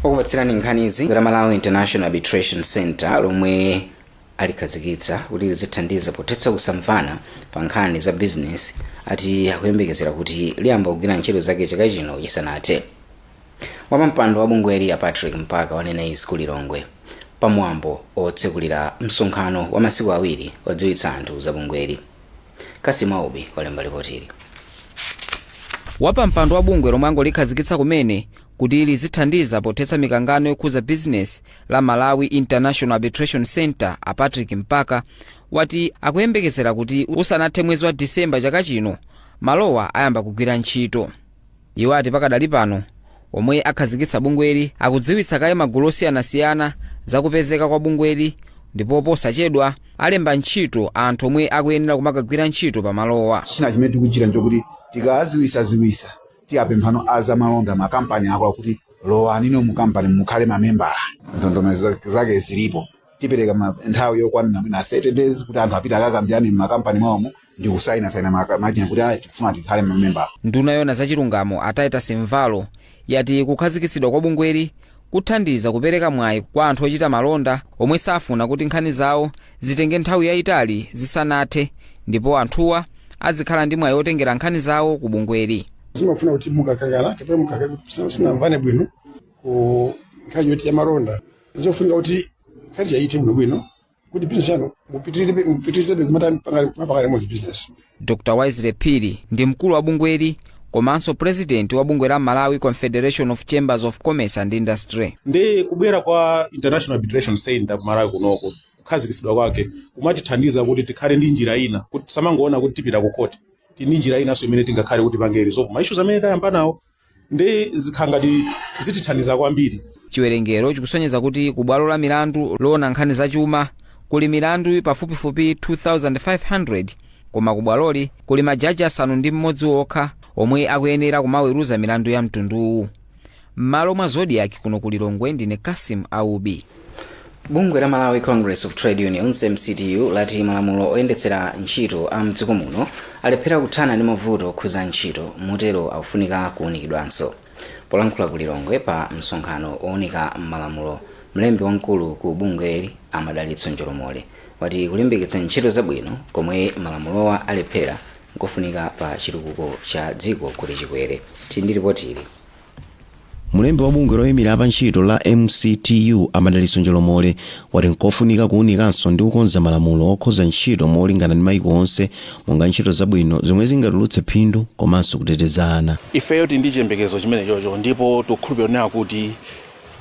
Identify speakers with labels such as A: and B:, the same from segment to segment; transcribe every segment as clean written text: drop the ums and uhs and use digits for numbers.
A: Okupatsirani nkhanizi la Malawi International Arbitration Center lomwe alikhazikitsa kuti lizithandiza pothetsa kusamvana pa nkhani za bizinesi ati akuyembekezera kuti liyamba kugwira ntchito zake chaka chino chisanathe. Wapampando wa bungweli a Patrick Mpaka wanena izi ku Lilongwe pamwambo otsekulira msonkhano wa masiku 2 odziwitsa anthu za bungweli. Kasimu Aubi walemba ripotili.
B: Wapampando wa bungwe lomwe angolikhazikitsa kumene kuti lizithandiza pothetsa mikangano yokhuza bizinesi la Malawi International Arbitration Center a Patrick Mpaka wati akuyembekezera kuti usanathe mwezi wa Disemba chaka chino malowa ayamba kugwira ntchito. Iwo ati pakadali pano omwe akhazikitsa bungweli akudziwitsa kaye magulu osiyanasiyana zakupezeka kwa bungweli ndipo posachedwa alemba ntchito anthu omwe akuyenera kumakagwira ntchito pamalowa.
C: China chimene tikuchita nchokuti tikaziwisaziwisa tiyapemphano azamalonda, makampani akula, kuti lowani mu kampani mukhale mamembala. Ndondomeko zake zilipo. Tipereka nthawi yokwanira mwina 30 days kuti anthu apite akakambirane m'makampani mwawomo ndi kusayinasayina machina kuti ayi, tikufuna tikhale mamembala.
B: Nduna yona zachilungamo a Titus Mvalo yati kukhazikitsidwa kwa bungweli kuthandiza kupereka mwayi kwa anthu ochita malonda omwe safuna kuti nkhani zawo zitenge nthawi yayitali zisanathe, ndipo anthuwa azikhala ndi mwayi otengera nkhani zawo ku bungweli.
D: Zimafuna kuti mukakangana kapena mukasinamvane bwino ku nkhani yoti ya malonda, zofunika kuti nkhani yayite bwinobwino kuti business yanu mupitirizebe kumapanga limodzi business.
B: Dr Wisely Phiri ndi mkulu wa bungweli komanso president wa bungwe la Malawi Confederation of Chambers of Commerce and Industry.
E: Ndi kubwera kwa International Arbitration Center kumalawi kunoko, kukhazikitsidwa kwake kumatithandiza kuti tikhale ndi njira ina, kuti tisamangoona kuti tipita ku court. Tili ndi njira inanso imene tingakhale kuti pange resolve ma issues amene tayamba nawo, ndi zikhala ngati zitithandiza kwambiri.
B: Chiwerengero chikusonyeza kuti ku bwalo la milandu loona nkhani zachuma kuli milandu pafupifupi 2500, koma ku bwaloli kuli majaji 6 okha omwe akuyenera kumaweruza milandu ya mtunduwu. M'malo mwa Zodiak kuno ku Lilongwe, ndine Kasim Aubi.
A: Bungwe la Malawi Congress of Trade Unions, MCTU, lati malamulo oyendetsera ntchito a mdziko muno alephera kuthana ndi mavuto okhuza ntchito, motero akufunika kuwunikidwanso. Polankhula ku Lilongwe pa msonkhano owunika malamulo, mlembi wamkulu ku bungweli a Madalitso Njolomole wati kulimbikitsa ntchito zabwino komwe malamulowa alephera nkofunika pa chitukuko cha dziko kuti chikwere. Tili ndi ripoti ili.
F: Mlembi wa bungwe loyimira apantchito la MCTU a Madalitso Njolomole wati nkofunika kuwunikanso ndi kukonza malamulo okhuza ntchito molingana ndi maiko onse, monga ntchito zabwino zomwe zingatulutse phindu komanso kuteteza ana.
G: Ifeyo tili ndi chiyembekezo chimene chocho, ndipo tikukhulupirira kuti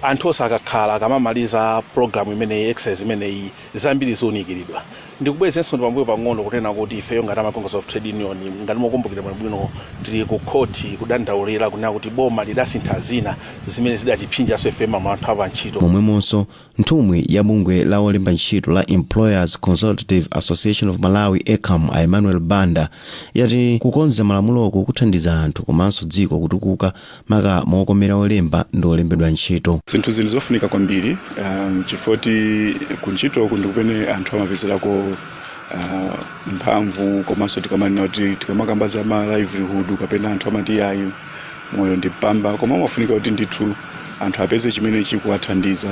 G: anthu onse akakhala akamamaliza program imeneyi, exercise imeneyi, zambiri ziwunikiridwa. Ndikubwezenso ndi pambuyo pang'ono kunena kuti ifeyo ngati ama Congress of Trade Union, ngati mukumbukira bwinobwino, tili ku khoti kudandaulira kunena kuti boma lidasintha zina zimene zidatipsinjanso ife mama anthu apa ntchito.
F: Momwemonso nthumwi ya bungwe la olemba ntchito la Employers Consultative Association of Malawi, ECAM, a Emmanuel Banda yati kukonza malamuloku kuthandiza anthu komanso dziko kutukuka, maka mokomera olemba ndi olembedwa ntchito.
H: Zinthu zinthu zofunika kwambiri chifukwa kuntchitoku ndi kumene anthu amapezerako mphamvu, komanso tikamanena kuti tikamakamba za ma livelihood kapena anthu amati ayi, moyo ndi mpamba, koma umafunika kuti ndithu anthu apeze chimene chikuwathandiza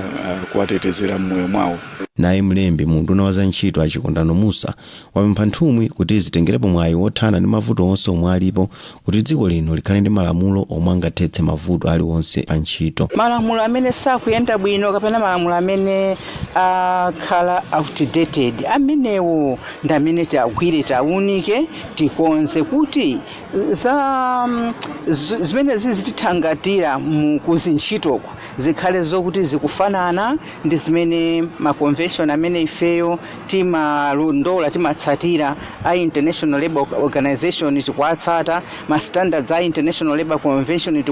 H: kuwatetezera mmoyo mwawo.
F: Naye mlembi mu unduna wa za ntchito a Chikondano Musa wapempha nthumwi kuti zitengerepo mwayi wothana ndi mavuto onse omwe alipo kuti dziko lino likhale ndi malamulo omwe angathetse mavuto aliwonse pa ntchito.
I: Malamulo amene sakuyenda bwino kapena malamulo amene akhala outdated, amenewo ndi amene tiagwire, tiaunike, tikonze kuti za zimene zizitithangatira mu kuzintchitoko zikhale zokuti zikufanana ndi zimene ma convention amene ifeyo timalondola, timatsatira a International Labour Organization tikuwatsata, ma standards a International Labour Convention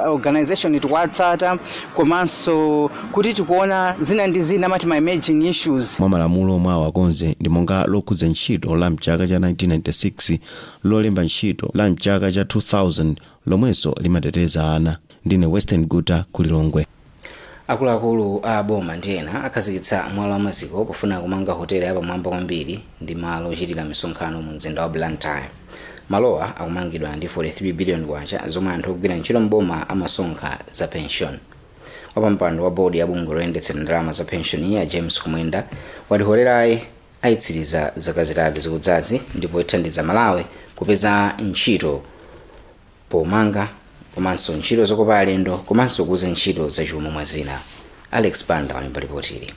I: Organization tikuwatsata, komanso kuti tikuona zina ndi zina amati ma emerging issues.
F: Mwa malamulo omwe awakonze ndi monga lokhudza ntchito la mchaka cha 1996, lolemba ntchito la mchaka cha 2000 lomwenso limateteza ana. Ndine Western Guta ku Lilongwe.
A: Akuluakulu a boma ndi ena akhazikitsa mwala wa maziko pofuna kumanga hotela yapamwamba kwambiri ndi malo ochitira misonkhano mu mzinda wa Blantyre. Malowa akumangidwa ndi 43 billion kwacha zomwe anthu ogwira ntchito mboma amasonkha za pension. Wapampando wa bodi ya bungwe loyendetsera ndalama za pension ya James Kumwenda wati hotelayi ayitsiriza zaka 3 zikudzazi ndipo ithandiza Malawi kupeza ntchito pomanga komanso ntchito zokopa alendo komanso kuza ntchito zachuma, mwa zina. Alex Banda walemba ripoti.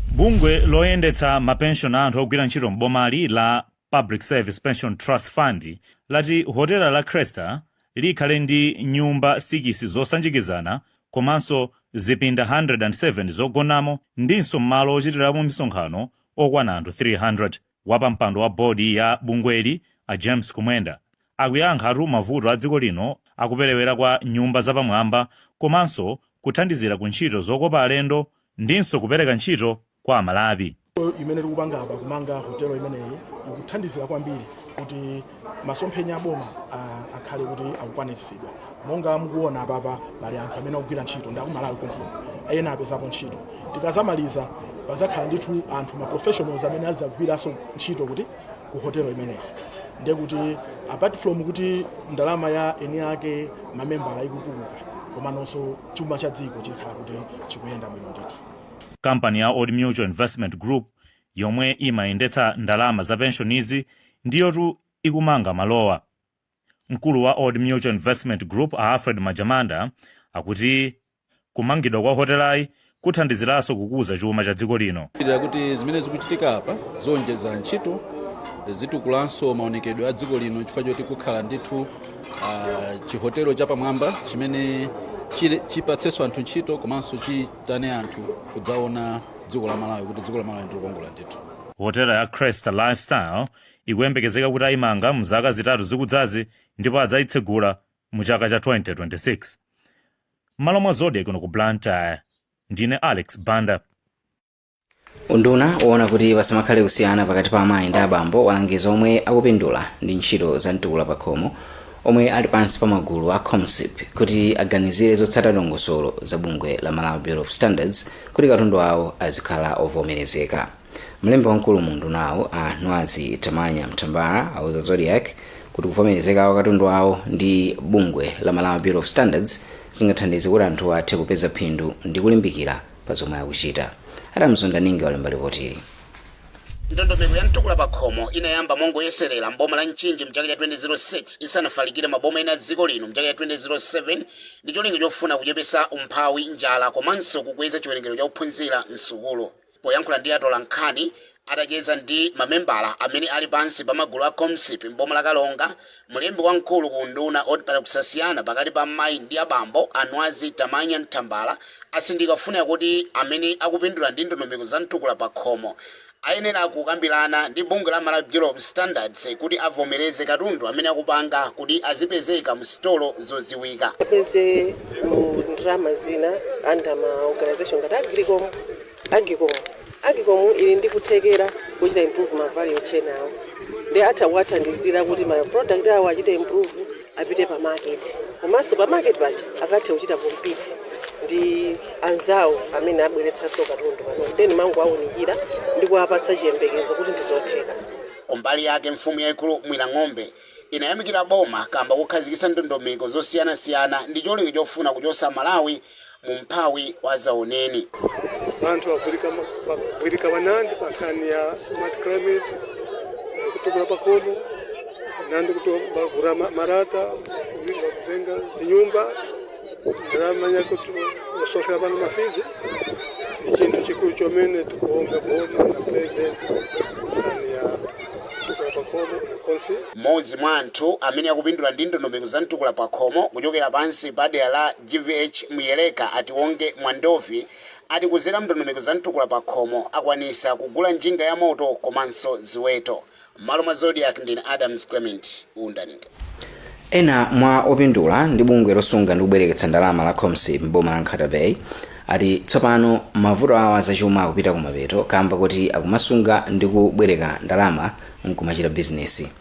J: Bungwe loyendetsa mapenshoni a anthu ogwira ntchito m'bomali la Public Service Pension Trust Fund lati hotela la Cresta likhale ndi nyumba 6 zosanjikizana komanso zipinda 107 zogonamo ndinso malo ochitiramo misonkhano okwana anthu 300. Wapampando wa bodi ya bungweli a James Kumwenda akuyankhatu mavuto a dziko lino akuperewera kwa nyumba zapamwamba komanso kuthandizira ku ntchito zokopa alendo ndinso kupereka ntchito kwa Amalawi.
K: Imene tikupanga apa, kumanga hotelo imeneyi, ikuthandizira kwambiri kuti masomphenya aboma akhale kuti akukwaniritsidwa. Monga mukuona apapa, pali anthu amene akugwira ntchito ndi akumalawi konkuno, ena apezapo ntchito. Tikazamaliza pazakhala ndithu anthu, ma professionals, amene azagwiranso ntchito kuti ku hotelo imeneyi. Ndiye kuti apart from kuti ndalama ya eni ake mamembala ikutukuka, komanso chuma cha dziko chikhala kuti chikuyenda bwino ndithu.
J: Kampani ya Old Mutual Investment Group yomwe imayendetsa ndalama za penshonizi ndiyotu ikumanga malowa. Mkulu wa Old Mutual Investment Group a Alfred Majamanda akuti kumangidwa kwa hotelayi kuthandiziranso kukuza chuma cha dziko lino.
L: Kuti zimene zikuchitika apa zowonjezera ntchito, zitukulanso maonekedwe a dziko lino, chifukwa choti kukhala ndithu chihotelo chapamwamba chimene chipatsenso anthu ntchito komanso chitane anthu kudzaona dziko la Malawi, kuti dziko la Malawi ndikukongola ndithu.
J: Hotela ya Cresta Lifestyle ikuyembekezeka kuti ayimanga mzaka 3 zikudzazi ndipo adzayitsegula mu chaka cha 2026. M'malo mwa Zodiak kuno ku Blantyre, ndine Alex Banda.
A: Unduna woona kuti pasamakhale kusiyana pakati pa amayi ndi abambo walangiza omwe akupindula ndi ntchito za mtukula pakhomo omwe ali pansi pa magulu a COMSIP kuti aganizire zotsata dongosolo za bungwe la Malawi Bureau of Standards kuti katundu wawo azikhala ovomerezeka. Mlembi wamkulu mu undunawo a Nwazi Tamanya Mtambara auza Zodiak kuti kuvomerezeka kwa katundu wawo ndi bungwe la Malawi Bureau of Standards zingathandize kuti anthu athe kupeza phindu ndi kulimbikira pa zomwe akuchita. Adamzondaningi walemba ripotili.
M: Ndondomeko ya mtukula pakhomo inayamba mongoyeserera mboma la Mchinji mchaka cha 2006 isanafalikire maboma ena a dziko lino mchaka cha 2007, ndi cholinga chofuna kuchepesa umphawi, njala komanso kukweza chiwerengero cha ophunzira msukulu. Poyankhula ndi atola nkhani atacheza ndi mamembala amene ali pansi pa magulu a COMSIP mboma la Kalonga, mlembi wamkulu ku unduna oti kusasiyana pakati pa mayi ndi abambo Anwazi Tamanya Mtambala asindika kufuna kuti amene akupindula ndi ndondomeko za mtukula pakhomo ayenera kukambirana ndi bungwe la Malawi Bureau of Standards kuti avomereze katundu amene akupanga kuti azipezeka mu sitolo zoziwika.
N: Apeze mu ndalama zina under ma organization ngati Agricom. Agricom ili ndi kuthekera kuchita improve ma value chain awo, ndi atha kuwathandizira kuti ma product awo achite improve, apite pa market, komanso pa market paja akathe kuchita compete ndi anzawo amene abweretsanso katundu pano. Then mango awunikira ndi kuwapatsa chiyembekezo kuti ndizotheka.
M: Kumbali yake, mfumu yayikulu Mwira Ng'ombe inayamikira boma kamba kukhazikitsa ndondomeko zosiyanasiyana ndi cholinga chofuna kuchosa Malawi mu mphawi wa zaoneni.
O: Vanthu vagwirika vanandi pa nkhani ya smart climate, kutukula pakhomo, nandi kuti vagura marata, vakutenga zinyumba, ndalama yakuti vasokera vana ma fees. Ni chinthu chikulu chomene tikuonga boma na president nkhani ya kutukula pakhomo konse.
M: Mmodzi mwa anthu amene akupindula ndi ndondomeko za mtukula pakhomo kuchokera pansi pa dera la GVH Muyeleka, Atiwonge Mwandovi, ati kuzera ndondomeko za mtukula pakhomo akwanisa kugula njinga ya moto komanso ziweto. M'malo mwa Zodiak, ndine Adams Clement Undaninga.
A: Ena mwa opindula ndi bungwe losunga ndi kubwereketsa ndalama la COMSIP mboma la Nkhata Bay ati tsopano mavuto awo azachuma akupita kumapeto kamba kuti akumasunga ndi kubwereka ndalama nkumachita bizinesi.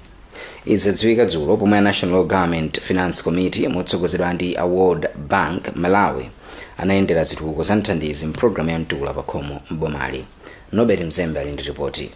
A: Izi zadziwika dzulo pomwe a National Government Finance Committee motsogozedwa ndi a World Bank Malawi anayendera zitukuko za mthandizi mpulogalamu ya mtukula pakhomo mbomali. Norbert Mzembe ali ndi ripoti.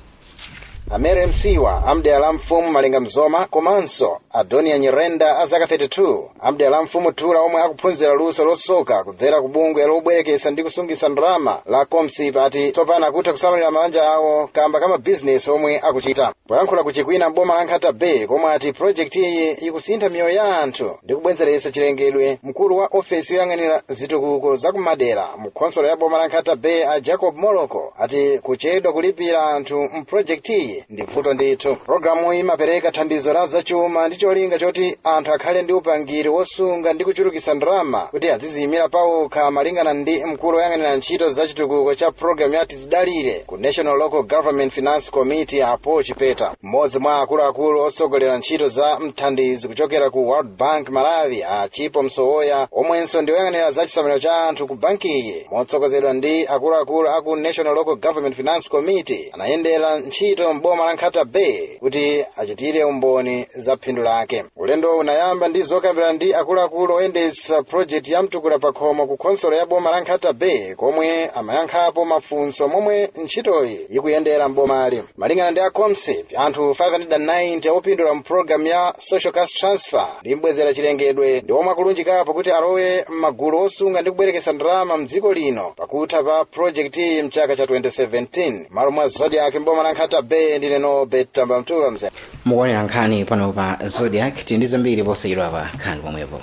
P: Amere Msiwa amdera la mfumu Malinga Mzoma komanso Adonia Nyirenda a zaka 32 amdera la mfumu Thula omwe akuphunzira luso losoka kudzera ku bungwe lobwerekesa ndi kusungisa ndalama la Comsip ati tsopano akutha kusamalira mabanja awo kamba ka mabizinesi omwe akuchita. Poyankhula ku Chikwina m'boma la Nkhata Bay komwe ati project iyi ikusintha miyoyo ya anthu ndi kubwezeretsa chilengedwe, mkulu wa ofesi yoyang'anira zitukuko zakumadera mu khonsolo ya boma la Nkhata Bay a Jacob Moloko ati kuchedwa kulipira anthu mproject iyi ndi vuto ndithu. Programu imapereka thandizo la zachuma ndi cholinga choti anthu akhale ndi upangiri wosunga ndi kuchulukitsa ndalama kuti aziziyimira pawokha, malingana ndi mkulu woyang'anira ntchito za chitukuko cha programu ya Tizidalire ku National Local Government Finance Committee apo Chipeta. Mmodzi mwa akuluakulu osogolera ntchito za mthandizi kuchokera ku World Bank Malawi a Chipo Msowoya omwenso ndi woyang'anira za chisamaliro cha anthu ku bankiyi motsogozedwa ndi akuluakulu aku National Local Government Finance Committee anayendera ntchito m'boma la Nkhata Bay kuti achitire umboni za phindu lake. Ulendo unayamba ndi zokambirana ndi akuluakulu oyendetsa project ya mtukula pakhomo ku khonsolo ya boma la Nkhata Bay komwe amayankhapo mafunso momwe ntchitoyi ikuyendera m'bomali. Malingana ndi a Comsip, anthu 590 opindula mu program ya social cash transfer ndi mbwezera chilengedwe ndi omwe akulunjikapo kuti alowe m'magulu osunga ndi kubwerekesa ndalama mdziko lino pakutha pa project iyi mchaka cha 2017. Malo mwa Zodiak m'boma la Nkhata Bay, ndine Nobet Tamba Mtuva mze.
A: Mukuonera nkhani pano pa Zodiak. Tili ndi zambiri posachedwa pa nkhani pomwepo.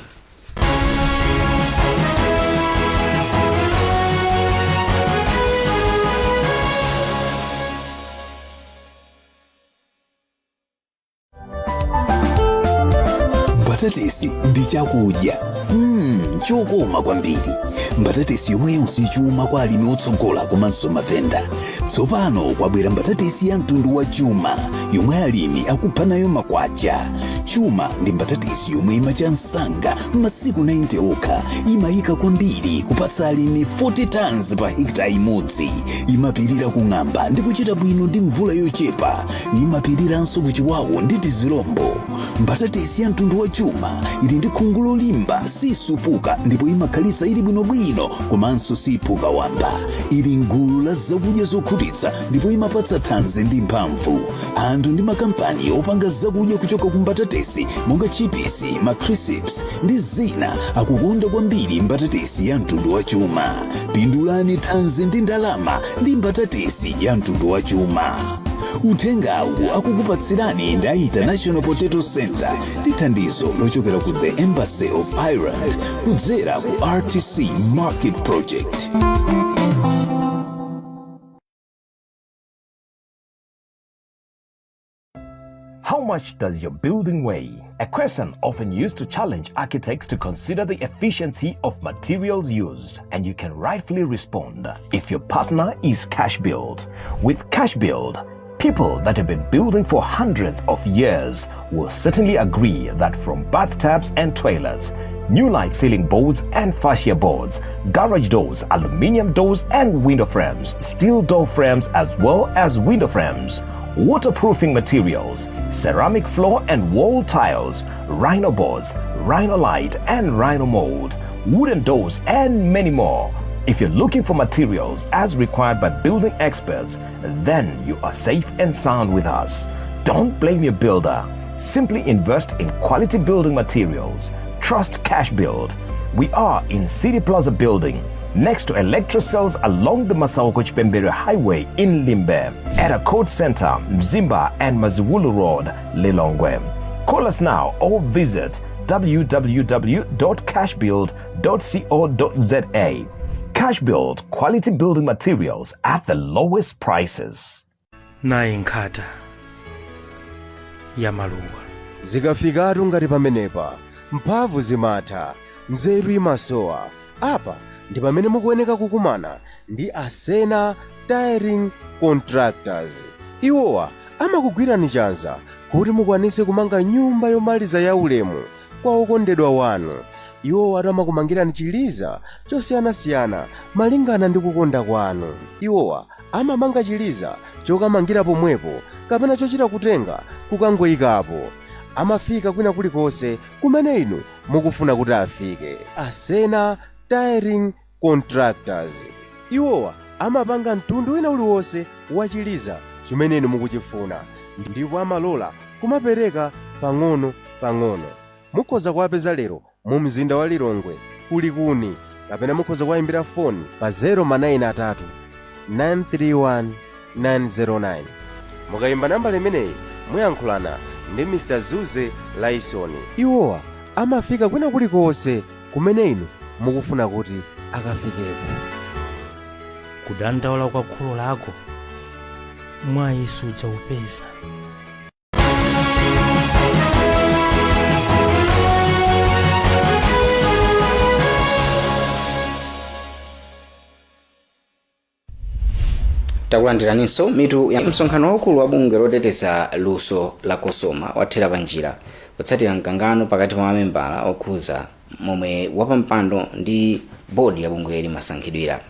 Q: Mbatatesi ndi chakudya chokoma kwambiri. Mbatatesi yomweyonso chuma kwa alimi otsogola komanso mavenda. Tsopano kwabwera mbatatesi ya mtundu wa Chuma yomwe alimi akupha nayo makwacha. Chuma ndi mbatatesi yomwe imacha msanga masiku 90 okha, imayika kwambiri kupatsa alimi 40 tons pa hekta imodzi, imapirira kung'amba ndi kuchita bwino ndi mvula yochepa, imapiriranso kuchiwawu ndi tizilombo. Mbatatesi ya mtundu wa Chuma ili ndi khungu lolimba, sisupuka ndipo imakhalitsa ili bwinobwino komanso siphuka wamba. Ili mgulu la zakudya zokhutitsa ndipo imapatsa thanzi ndi mphamvu. Anthu ndi makampani opanga zakudya kuchoka ku mbatatesi monga chipisi, macrisps ndi zina akukonda kwambiri mbatatesi ya mtundu wa Chuma. Pindulani thanzi ndi ndalama ndi mbatatesi ya mtundu wa Chuma. Uthengawu akukupatsirani ndi a International Potato Center ndi thandizo lochokera ku the Embassy of Ireland kudzera ku RTC Market Project.
R: How much does your building weigh? A question often used to challenge architects to consider the efficiency of materials used. And you can rightfully respond if your partner is Cash Build. With Cash Build, people that have been building for hundreds of years will certainly agree that from bathtubs and toilets, new light ceiling boards and fascia boards, garage doors, aluminium doors and window frames, steel door frames as well as window frames, waterproofing materials, ceramic floor and wall tiles, rhino boards, rhino light and rhino mold, wooden doors and many more. If you're looking for materials as required by building experts, then you are safe and sound with us. Don't blame your builder. Simply invest in quality building materials. Trust Cash Build. We are in City Plaza Building, next to Electrocells along the Masauko Chipembere Highway in Limbe, at a code center, Mzimba and Maziwulu Road, Lilongwe. Call us now or visit www.cashbuild.co.za. Cash Build, quality building materials at the lowest prices.
S: Nayi nkhata ya maluwa.
T: Zikafikatu ngati pamenepa, mphamvu zimatha, nzeru imasowa. Apa ndi pamene mukuyeneka kukumana ndi Asena Tiling Contractors. Iwowa amakugwirani chanza kuti mukwanise kumanga nyumba yomaliza yaulemu kwa okondedwa wanu. Iwowa amakumangirani chiliza chosiyanasiyana malingana ndi kukonda kwanu. Iwowa amamanga chiliza chokamangira pomwepo kapena chochita kutenga kukangoyikapo. Amafika kwina kulikonse kumene inu mukufuna kuti afike. Asena Tiling Contractors, iwowa amapanga mtundu wina uliwonse wa chiliza. Chimene inu mukuchifuna, ndipo amalola kumapereka pang'ono pang'ono. Mukhoza kuwapeza lero mu mzinda wa Lilongwe kulikuni, kapena mukhoza kuwayimbira foni pa 093 931 909. Mukayimba nambala imeneyi muyankhulana ndi Mr Zuze Laisoni. Iwowa amafika kwina kulikonse kumene inu mukufuna kuti akafikeko.
S: Kudandaula kwa kholo lako mwayi sudzaupeza.
A: Takulandiraninso. Mitu ya msonkhano waukulu wa bungwe loteteza luso la COSOMA wathera panjira kutsatira mkangano pakati pa mamembala okhuza momwe wapampando ndi bodi ya bungweli masankhidwira.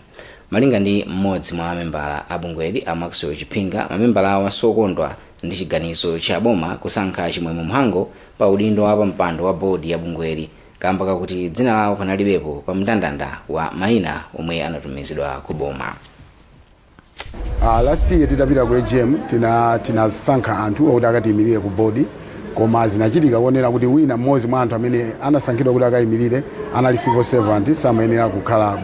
A: Malinga ndi mmodzi mwa mamembala a bungweli, a Maxwell Chipinga, mamembala awo sokondwa ndi chiganizo cha boma kusankha Chimwemwe Mhango pa udindo wa pampando wa bodi ya bungweli kamba kakuti dzina lawo panalibepo pa mndandanda wa mayina omwe anatumizidwa ku boma.
U: Last year titapita ku AGM tinasankha anthu okuti akatiyimirire ku bodi, koma zinachitika kuonera kuti wina mmodzi mwa anthu amene anasankhidwa kuti akayimirire anali civil servant, samayenera kukhala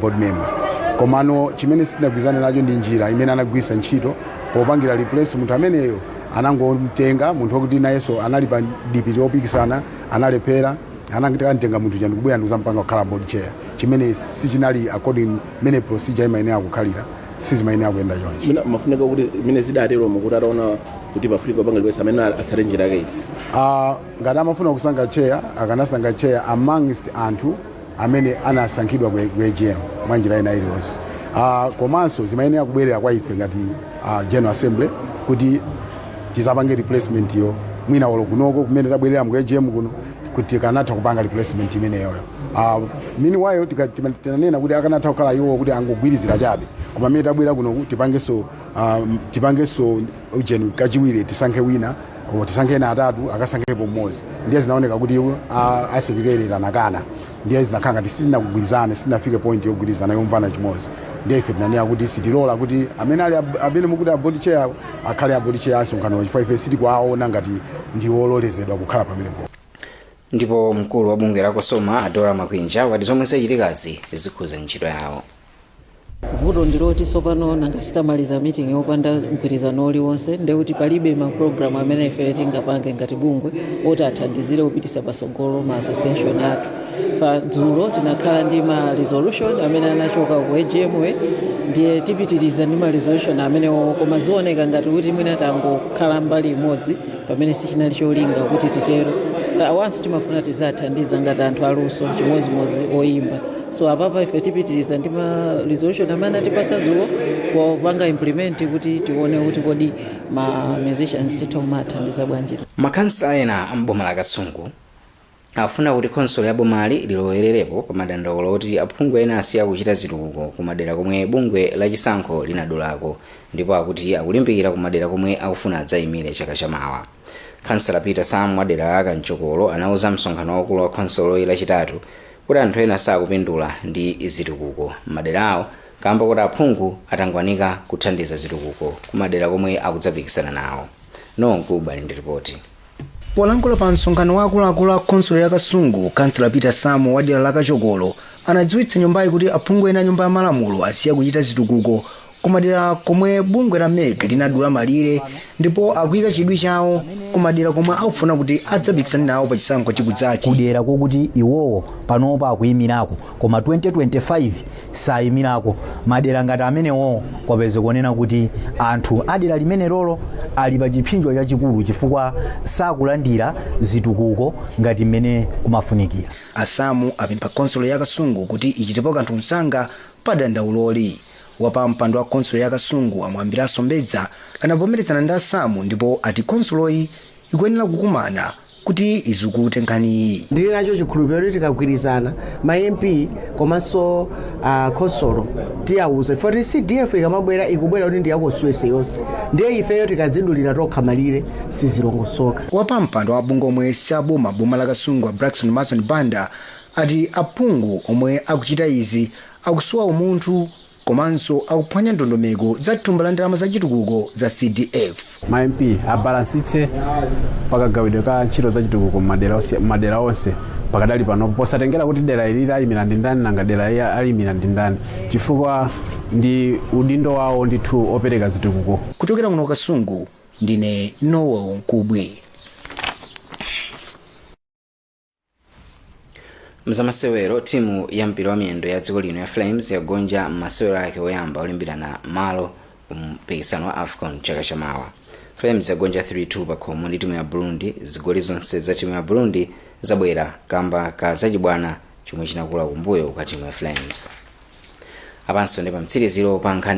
U: board member. Komano chimene sitinagwirizane nacho ndi njira imene anagwiritsa ntchito popangira replace munthu ameneyo. Anangomtenga munthu wokuti nayenso anali pa dipiti wopikisana, analephera, anakamtenga munthu chani kubwera ndikuzampanga kukhala board chair, chimene sichinali according mene procedure imayenera kukhalira. Sizimayenera kuyenda choncho.
V: Mina mafunika kuti mene zidatero kuti ataona kuti pafunika kupanga replace amene atsate njira yake iti?
U: Ngati amafuna kusankha chair, akanasankha chair amongst anthu amene anasankhidwa ku AGM mwa njira ina iliyonse. Komanso zimayenera kubwerera kwa ife ngati General Assembly kuti tizapange replacement yo, mwina olo kunoko kumene tabwerera mu AGM kuno kuti kanatha kupanga replacement imeneyoyo. Meanwhile tinanena kuti akanatha kukhala iwo kuti angogwirizira chabe, koma mmene tabwera kunoku tipangenso ujeni kachiwiri, tisankhe wina o tisankhe ena atatu, akasankhepo mmodzi. Ndiye zinaoneka kuti a secretary anakana. Ndiye zinakhala ngati sitinakugwirizane, sitinafike point yogwirizana, yomvana chimodzi. Ndiye ife tinanena kuti sitilola kuti amene ali amene mukuti a board chair akhale a board chair asonkhano, chifukwa ife sitikuwaona ngati ndi ololezedwa kukhala pamenepo.
A: Ndipo mkulu wa bungwe la COSOMA, Adora Makwinja, wati zomwe zachitikazi zikhuza ntchito yawo.
W: Vuto ndiloti tsopano nanga sitamaliza meeting yopanda mgwirizano uliwonse, ndekuti palibe mapulogalamu amene ife tingapange ngati bungwe oti athandizire kupitisa patsogolo ma association athu. Fa dzulo tinakhala ndi ma resolution amene anachoka ku AGM, ndiye tipitiriza ndi ma resolution amenewo, koma zioneka ngati kuti mwina tangokhala mbali imodzi pamene sichinali cholinga kuti titero. Awanso timafuna tizathandiza ngati anthu aluso chimodzimodzi oyimba. So apapa ife tipitiriza ndi ma resolution amene atipasa dzulo popanga implement, kuti tione kuti kodi ma musicians titha kumathandiza bwanji.
A: Makhansala ena amboma la Kasungu afuna kuti khonsolo ya bomali lilowererepo pa madandaulo oti aphungu ena asiya kuchita zitukuko kumadera komwe bungwe lachisankho linadulako, ndipo akuti akulimbikira kumadera komwe akufuna adzayimire chaka chamawa. Khansala Peter Sam wa dera la Kanchokolo anauza msonkhano waukulu wa khonsoloyi Lachitatu kuti anthu ena sakupindula ndi zitukuko m'madera awo kamba kuti aphungu atangwanika kuthandiza zitukuko kumadera komwe akudzapikisana nawo. Nonkuba ali ndi ripoti.
X: Polankhula pa msonkhano wa akuluakulu a khonsolo ya Kasungu, kansala Peter Samo wa dera la Kachokolo anadziwitsa nyumbayi kuti aphungu ena a nyumba ya malamulo asiya kuchita zitukuko kumadera komwe bungwe la MEC linadula malire, ndipo akuyika chidwi chawo kumadera komwe akufuna kuti adzapikisane nawo pa chisankho chikudzachi.
Y: Kudera kokuti iwowo panopa akuyimirako koma 2025 sayimirako, madera ngati amenewo kwapeza kuonena kuti anthu adera limenelolo ali pa chipsinjo chachikulu chifukwa sakulandira zitukuko ngati mmene kumafunikira.
X: Asamu apempha khonsolo ya Kasungu kuti ichitepo kanthu msanga pa dandauloli. Wapampando wa khonsolo ya Kasungu, Amwambiranso Mbedza, anavomerezana ndi Asamu ndipo ati khonsoloyi ikuyenera kukumana kuti izukute nkhaniyi.
Z: Ndili nacho chikhulupiriro kuti tikagwirizana ma MP komanso khonsolo, tiyawuza ifo kuti CDF ikamabwera ikubwera kuti ndi ya constituency yonse, ndiye ifeyo tikadzidulira tokha malire sizilongosoka.
X: Wapampando wa bungwe omwe siaboma boma la Kasungu, a Braxton Mason Banda, ati aphungu omwe akuchita izi akusowa umunthu. Komanso akuphwanya ndondomeko za thumba la ndalama za chitukuko za CDF.
B: Ma MP abalansitse pakagawidwe ka ntchito za chitukuko m'madera onse pakadali pano, posatengera kuti dera ili ayimira ndi ndani, nanga dera ili ayimira ndi ndani, chifukwa ndi udindo wawo ndithu opereka zitukuko.
X: Kuchokera kuno Kasungu, ndine Noel Nkubwe.
A: Mzamasewero, timu ya mpira wa miyendo ya dziko lino ya Flames yagonja masewero ake oyamba olimbirana malo mpikisano wa AFCON chaka chamawa. Flames yagonja 3-2 pakhomo ndi timu ya Burundi. Zigoli zonse za timu ya Burundi zabwera kamba ka zachibwana chomwe chinakula kumbuyo kwa timu ya Flames. Apanso ndi pamtsiriziro pa nkhani.